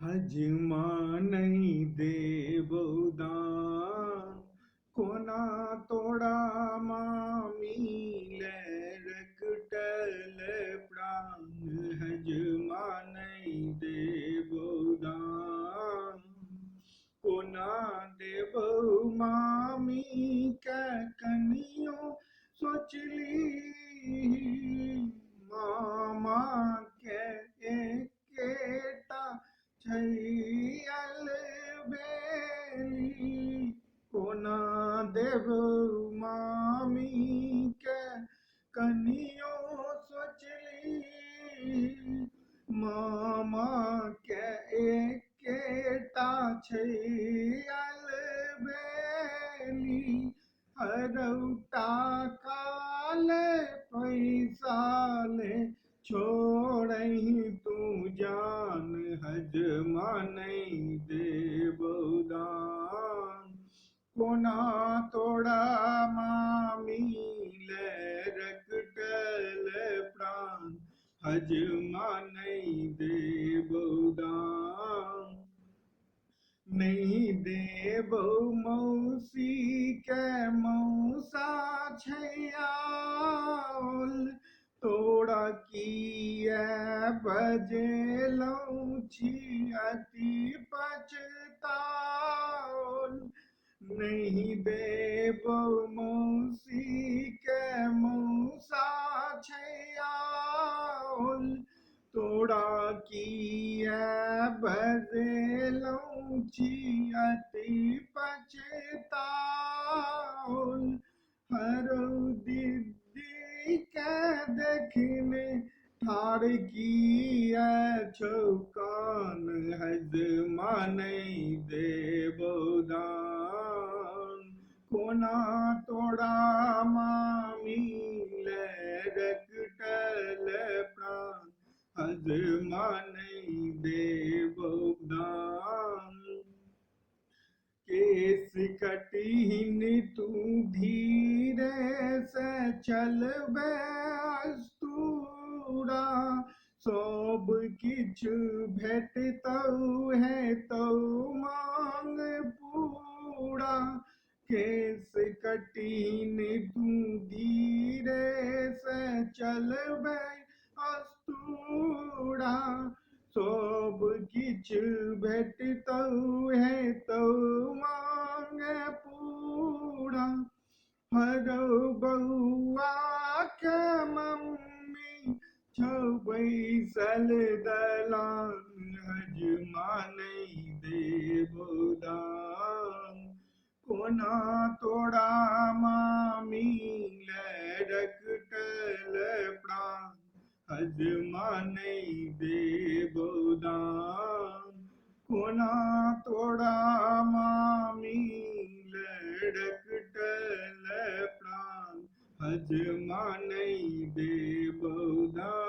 हजमा नहि देबौ दान। कोना तोरा मामी ले रकटल प्राण, हजमा नहि देबौ दान। कोना देबौ मामी के कनियो सोचली, मामा के एकेटा छै अलबेली। कोना देबौ मामी के कनियो सोचली, मामा के एकेटा छै अलबेली। हरौ टाका ले पैसा ले छोड़ही तू जान, हजमा नहि देबौ दान। कोना तोरा मामी ले रकटल प्राण, हजमा नहि देबौ दान। नहि देबौ मौसी के मौसा छै आओल, तोरा किए बजेलहुँ छी अति पछताओल। नहि देबौ मौसी के मौसा छै आओल, तोरा किए बजेलहुँ छी अति पछताओल। हरौ दीदी के देखने ठाढ़ किए छौ कान, हजमा नहि देबौ दान। कोना तोरा मामी ले रकटल प्राण, हजमा नहि देबौ दान। केस कटहिन तू धीरे से चलबे अस्तूरा, सब किछु भेटतौ हेतौ मांग पूरा। केस कटहिन तू धीरे से चलबे अस्तूरा, सब किछु भेटतौ हेतौ मांग पूरा। हरौ बौआ के मम्मी छौ बैसल दलान, हजमा नहि देबौ दान। कोना तोरा मामी ले रकटल प्राण, हजमा नहि देबौ दान। कोना तोरा मामी ले रकटल प्राण, हजमा नहि देबौ दान।